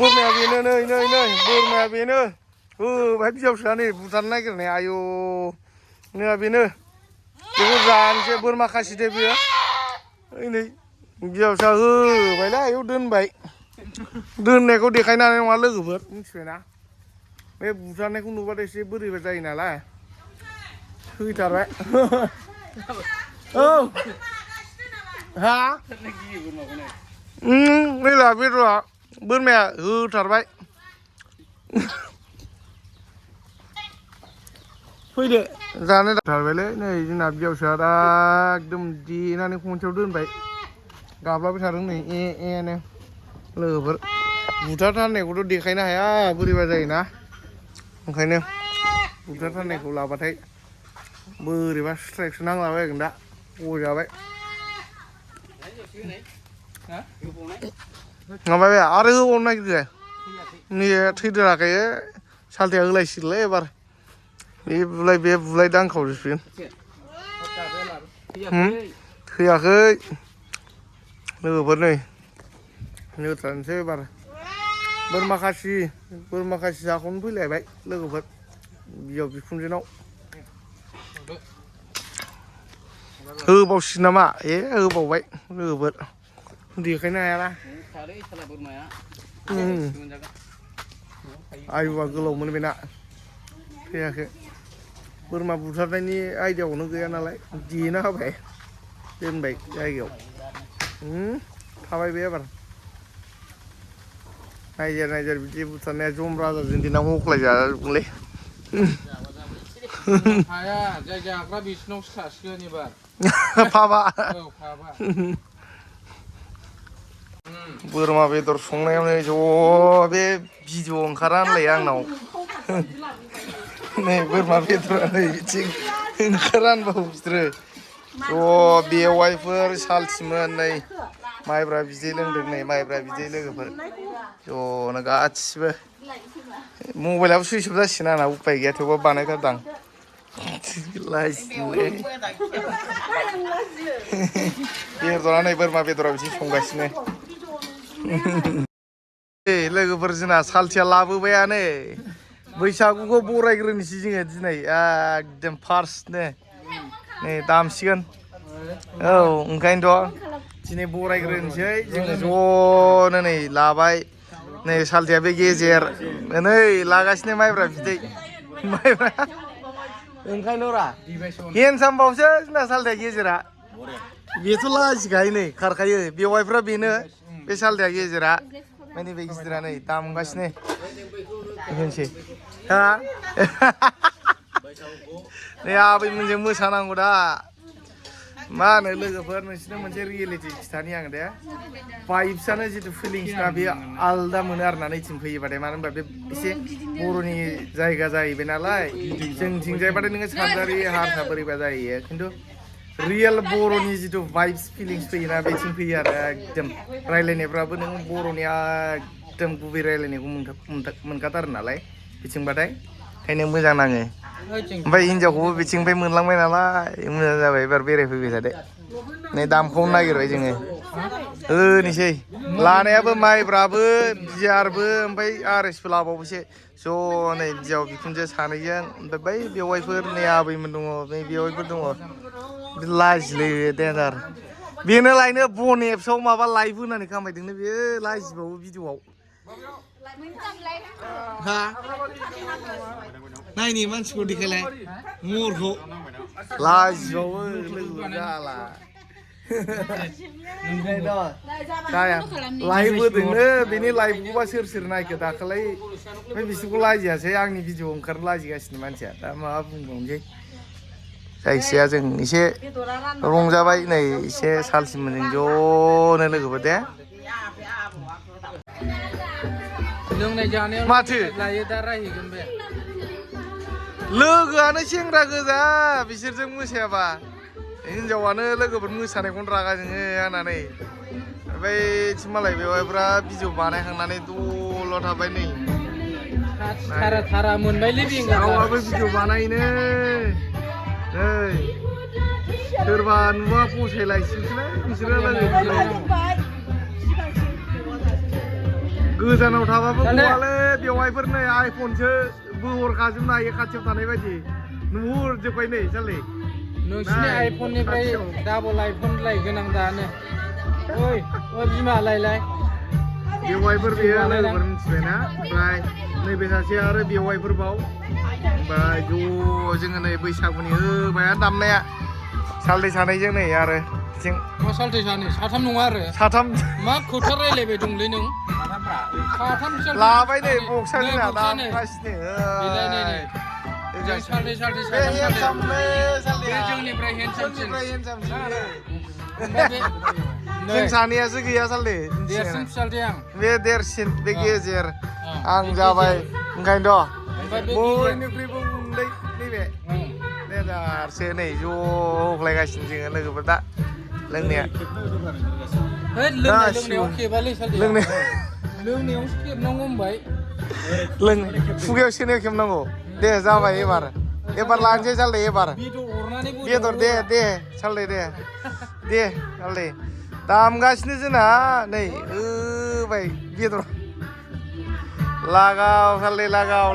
बोरमाया बेनो नै बोरमाया बेनो होबाय बिजावसोआ नै बुथारनो नागिरनाय आयु नै बेनो बेखौ जानोसै बोरमा खासि दे बेयो नै बिजावसोआ होबायलै आयौ दोनबाय दोननायखौ देखायनानै नङा लोगोफोर मिथिबायना बे बुथारनायखौ नुबाथाय एसे बोरैबा जायो नालाय फैथारबाय औ हा नैला बेदरा बोरमाया होथारबाय फैदो जानो थारबायलै नै जोंना बिजावसोआ दा एकदम देनानै खनसेयाव दोनबाय गाबलाबाय थादों नै एनो लोगोफोर बुथारथारनायखौथ' देखायनो हाया बोरैबा जायोना ओंखायनो बुथारथारनायखौ लाबाथाय बोरैबा स्ट्राइकसो नांलाबायगोन दा गजाबाय माबाय आरो होबावनो नागिरदों नै थैदेराखै सालथाया होलायसिगोनलै एबार बे बुलाय दांखावजोबसिगोन थैयाखै लोगोफोर नै होथारनोसै एबार बोरमा खासि जाखौनो फैलायबाय लोगोफोर बियाव बिखुनजोनाव होबावसिगोन नामा होबावबाय लोगोफोर देखायनो हायाना आयुआ गोलावमोन बेना थैयाखै बोरमा बुथारनायनि आइडियाखौनो गैया नालाय देना होबाय दोनबाय जायगायाव थाबाय बे एबार नायजार बिदि बुथारनाया जम राजाजों दिना हख्लाय जाजोबगोनलै हाया जाय जाग्रा बिसिनावसो थासिगोन एबार फाबा बोरमा बेदर संनायावनो ज' बे भिडिअ ओंखारा होनलाय आंनाव नै बोरमा बेदरा नै बिथिं ओंखारा होनबावो बिसोरो ज' बेवाइफोर सालथिमोन नै माइब्रा बिदै लोंदों नै माइब्रा बिदै लोगोफोर ज'नो गासिबो मबाइलाबो सुइस अफ जासिगोन आंना उफाय गैया थेवबो बानायथारदां बेदरा नै बोरमा बेदरा बिदि संगासिनो लोगोफोर जोंना सालथिया लाबोबायानो बैसागुखौ बरायग्रोनोसै जोङो दिनै एकदम फार्स्टनो नै दामसिगोन औ ओंखायनोथ' दिनै बरायग्रोनोसै जोङो ज'नो नै लाबाय नै सालथिया बे गेजेर नै लागासिनो माइब्रा बिदै माइब्रा ओंखायनो रा हेन्डसामबावसो जोंना सालथिया गेजेरा बेथ' लाजिखायो नै खारखायो बेवाइफ्रा बेनो बे सालथिया गेजेरा माने बे गिदिरा नै दामगासिनो होनसै हा नै आबैमोनजों मोसानांगौ दा मा होनो लोगोफोर नोंसोरनो मोनसे रियेलिटि खिथानि आं दे भाइब्सआनो जिथु फिलिंसना बेयो आलदा मोनो आरोना नैथिं फैयोबाथाय मानो होनबा बे एसे बर'नि जायगा जाहैबाय नालाय जोंथिंजायबाथाय नोङो सानजारि हारसा बोरैबा जाहैयो खिन्थु रियेल बर'नि जिथु भाइब्स फिलिंस फैयोना बेथिं फैयो आरो एकदम रायलायनायफ्राबो नों बर'नि एकदम गुबै रायलायनायखौ मोनखाथारो नालाय बिथिंबाथाय ओंखायनो मोजां नाङो ओमफ्राय हिनजावखौबो बिथिंनिफ्राय मोनलांबाय नालाय मोजां जाबाय एबार बेरायफैबाय थादो नै दामखौनो नागिरबाय जोङो होनोसै लानायाबो माइब्राबो बियारबो ओमफ्राय आरएसबो लाबावबायसो ज' नै बिहाव बिखुनजो सानैजों ओमफ्राय बै बेवाइफोर नै आबैमोन दङ नै बेवाइफोर दङ लाजिलायो देन्जार बेनो लायनो बन एप्सआव माबा लाइभ होनानै खामायदोंनो बेयो लाजिबावो भिडिअआव हा नायनि मानसिखौ देखायलाय महरखौ लाजिबावो लोगो जाला लाइभ होदोंनो बेनि लाइभखौबा सोर नायखो दाखालै ओमफ्राय बिसोरखौ लाजियासै आंनि भिडिअ ओंखारनो लाजिगासिनो मानसिया दा माबा बुंबावनोसै जायखिजाया जों एसे रंजाबाय नै एसे सालसिमोनजों ज'नो लोगोफोर दे लोंनाय जानायाव माथो लायो दा रायहैगोन बे लोगोआनो सेंग्रा गोजा बिसोरजों मोसायाबा हिनजावानो लोगोफोर मोसानायखौनो रागा जोङो आंनानै ओमफ्राय मालाय बेवहायफ्रा भिडिअ बानायखांनानै दल' थाबाय नै थारा मोनबायलै गावहाबो भिडिअ बानायनो नै सोरबा नुबा फसायलायसिगोनलै बिसोरो लोगोफोर गोजानाव थाबाबो साले। गवालै बेवाइफोर नै आइफनसो बोहरखाजोबनो हायो खाथियाव थानाय बायदि नुहुरजोब्बाय नै साले नोंसिनि नाय, आइफननिफ्राय खाथियाव। डाबल आइफन लायगोन आं दानो ओइ ओ बिमा लायलाय बेवाइफोर बेयो बानायना। लोगोफोर मिथिबायना ओमफ्राय नैबे सासे आरो बेवाइफोर बाव ओमफ्राय ज' जोङो नै बैसागुनि होबाय दामनाया सालदै सानैजों नै आरो बिथिं मा साल्थे सानै साथाम नङा आरो साथाम मा खोथा रायलायबाय दंलै नों साथाम साल्थे लाबाय नै सानै। बक्सा नै जोंना बक्सा नै। दामगासिनो बेलाय नै नै जों साल्थे साल्थे बे साथाम हेन्डसामलै बे सालदैया जोंनिफ्राय हेन्डसामसिन जोंनिफ्राय हेन्डसामसिन बेयो। ओमफ्राय बे जों नै सानैयासो गैया सालदै देरसिन फिसालथे आं बे देरसिन बे गेजेर आं बे जाबाय गेजेर। ओंखायनोथ' ओमफ्राय बे गेजेर बयनिख्रुइबो उन्दै नैबे देनजारसो नै ज' होख्लायगासिनो जोङो लोगोफोर दा लोंनाया है लोंनायाव खेबालै साल्थे लोंनाय लोंनायावसो खेबनांगौ होनबाय लों खुगायाव सोनायाव खेबनांगौ दे जाबाय एबार लानोसै सालदै एबार बेदर हरनानै बेदर दे सालदै दे सालदै दामगासिनो जोंना नै होबाय बेदर लागाव सालदै लागाव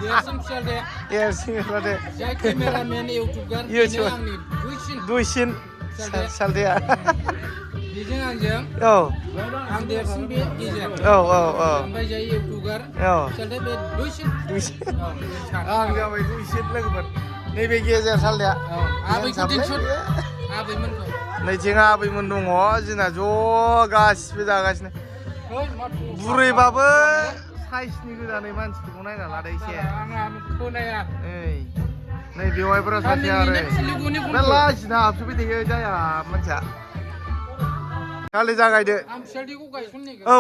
देरसिन फिसालथे देरसिन सालदै जाय केमेरामेन इउटुबार बेनो आंनि दुइसिन सालदैया बेजों आंजों औ आं देरसिन बे गेजेर औ ओमफ्राय जाय इउटुबार औ फिसालथे बे दुइसिन आं जाबाय दुइसिन लोगोफोर नैबे गेजेर सालदैया आबैखौ दिन्थुन आबैमोनखौ नैथिं आबैमोन दङ जोंना ज' गासिबो जागासिनो बुरैबाबो साइसनि गोजानै मानसिफोरखौ नायना लादो एसे आंहा खोनाया नै बेवाइफोरा सासे आरो बे लाजिना हाबसोबाय थायो जाया मानसिया खालि जागायदो आं फिसालथेखौ गायसननायगोन औ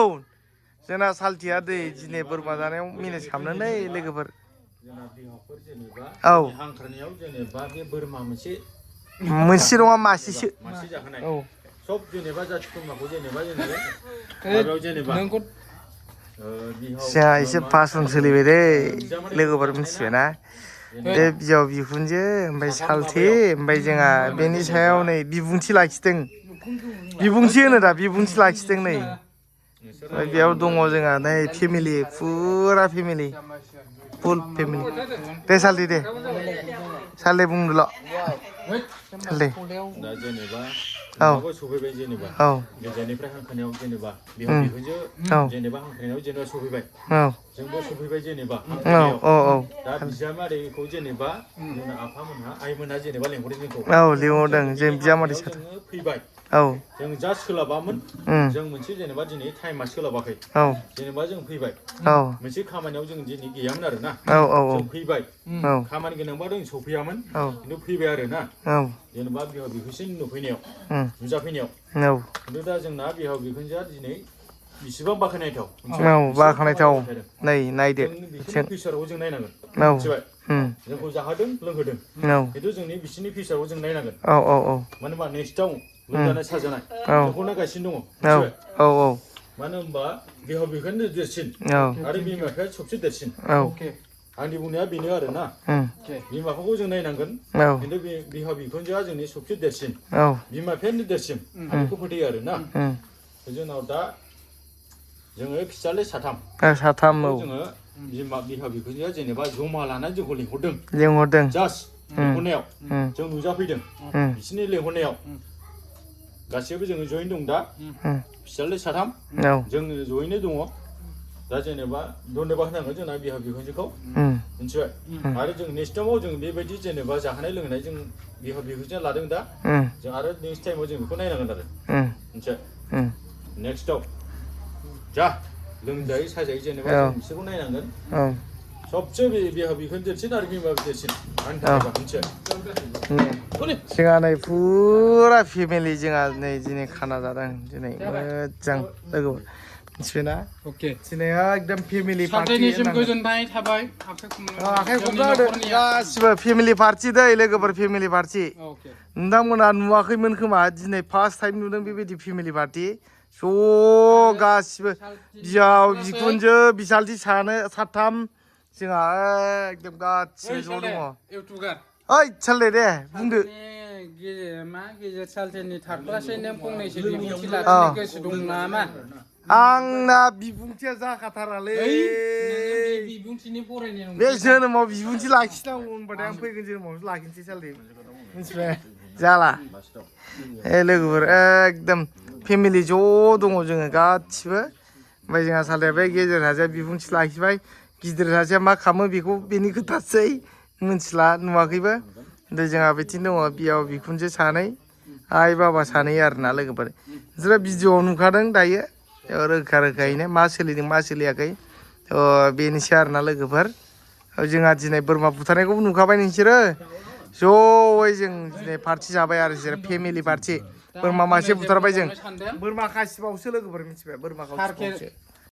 जोंना सालथिया दै दिनै बोरमा जानायाव मेनेज खालामनो नै लोगोफोर जोंना बिहावफोर जेनेबा औ हांख्रायनायाव जेनेबा बे बोरमा मोनसे नङा मासेसो मासे जाहोनाय औ सब जेनेबा जाथि खुरमाखौ जेनेबा जोङो माबायाव जेनेबा नोंखौ बिहाव जोंहा एसे पासन सोलिबाय दै लोगोफोर मिथिबायना बे बिहाव बिखुनजो ओमफ्राय सालथे ओमफ्राय जोंहा बेनि सायाव नै बिबुंथि लाखिदों बिबुंथि होनो दा बिबुंथि लाखिदों नै ओमफ्राय बेयाव दङ जोंहा नै फेमिलि फुरा फेमिलि फुल फेमिलि दे सालथे बुंदोल' सालथे दा जेनेबा औ माबायाव सफैबाय जेनेबा औ गोजाननिफ्राय हांख्रायनायाव जेनेबा बिहाव बिखुनजो जेनेबा हांख्रायनायाव जेनेबा सफैबाय जोंबो सफैबाय जेनेबा हांख्रायनायाव दा बिजामादैखौ जेनेबा जोंना आफामोनहा आइमोनहा जेनेबा लेंहरदों जोंखौ लिंहरदों जों बिजामादै साथाम जोङो फैबाय औ जों जा सोलाबामोन जों मोनसे जेनेबा दिनै टाइमा सोलाबाखै औ जेनेबा जों फैबाय औ मोनसे खामानियाव जों दिनै गैयामोन आरो ना औ जों फैबाय औ खामानि गोनांबा जों सफैयामोन औ खिन्थु फैबाय आरो ना औ जेनेबा बिहाव बिखुनजोनि नुफैनायाव नुजाफैनायाव औ खिन्थु दा जोंना बिहाव बिखुनजोआ दिनै बिसिबां बाख्नायथाव बाख्नायथाव नै नायदो जों बिसोरनि फिउचाराव जों नायनांगोन औ मिथिबाय जोंखौ जाहोदों लोंहोदों खिन्थु जोंनि बिसोरनि फिउचाराव जों नायनांगोन औ औ औ मानो होनबा नेक्स्टआव लोमजानाय साजानाय जोंखौ नायगासिनो दङ औ मिथिबाय औ मानो होनबा बिहाव बिखुनजोआनो देरसिन आरो बिमा बिफाया सबसे देरसिन औ आंनि बुंनाया बेनो आरोना बिमा बिफाखौ जों नायनांगोन खिन्थु बिहाव बिखुनजोआ जोंनि सबसे देरसिन बिमा बिफायानो देरसिन आं बेखौ फोथायो आरोना जोंनाव दा जोङो फिसाज्ला साथाम जोङो बिहाव बिखुनजोआ जेनेबा जमा लानानै जोंखौ लिंहरदों जास्ट लिंहरनायाव जों नुजाफैदों बिसोरनि लिंहरनायाव गासैबो जोङो जयैनो दं दा फिसाज्ला साथाम जों जयैनो दङ दा जेनेबा धन्यबाद होनांगोन जोंना बिहाव बिखुनजोखौ मिथिबाय आरो जों नेक्स्ट टाइमाव जों बेबायदि जेनेबा जाहोनाय लोंहोनाय जों बिहाव बिखुनजोआ लादों दा जों आरो नेक्स्ट टाइमाव जों बेखौ नायनांगोन आरो मिथिबाय नेक्स्टआव जा लोंजायै साजायै जेनेबा जों बिसोरखौ नायनांगोन सबसे बिहाव बिखुनजो देरसिन आरो बिमा देरसिन आंनि थाखायबा मिथिबाय जोंहा नै फुरा फेमिलि जोंहा नै दिनै खाना जादों दिनै मोजां लोगो मिथिबायना दिनै एकदम फेमिलि पार्टि साल्थेनिसिम गोजोननाय थाबाय आखाइ खबजा होदो गासिबो फेमिलि पार्टि दै लोगोफोर फेमिलि पार्टि नोंथांमोना नुवाखैमोन खोमा दिनै फार्स्ट टाइम नुदों बेबायदि फेमिलि पार्टि ज' गासिबो बिहाव बिखुनजो बिसालथि साथाम जोंहा एकदम गासिबो ज' दङ ओइ सालथे दे बुंदो गेजेर साल्थेनि थाख्लासै नों फंनैसो बिबुंथि लाखिनो गोसो दं नामा आंना बिबुंथिया जाखाथारालै बिबुंथिनि फरायनाय नंगौ बे जोनोमाव बिबुंथि लाखिनांगौ होनबाथाय आं फैगोन जोनोमावसो लाखिनोसै सालथे मिथिबाय जाला लोगोफोर एकदम फेमिलि ज' दङ जोङो गासिबो ओमफ्राय जोंहा सालथे बे गेजेर सासेया बिबुंथि लाखिबाय गिदिर सासेया मा खालामो बेखौ बेनि खोथासै मिथिला नुवाखैबो ओमफ्राय जोंहा बिथिं दङ बिहाव बिखुनजो सानै आइ बाबा सानै आरोना लोगोफोर नोंसोरो भिडिअ'आव नुखादों दायो रोखा रोखायैनो मा सोलिदों मा सोलियाखै बेनोसै आरोना लोगोफोर जोंहा दिनै बोरमा बुथारनायखौबो नुखाबाय नोंसोरो ज'यै जों दिनै पार्टि जाबाय आरो जेरै फेमिलि पार्टि बोरमा मासे बुथारबाय जों बोरमा खासिबावसो लोगोफोर मिथिबाय बोरमा खासिबावसो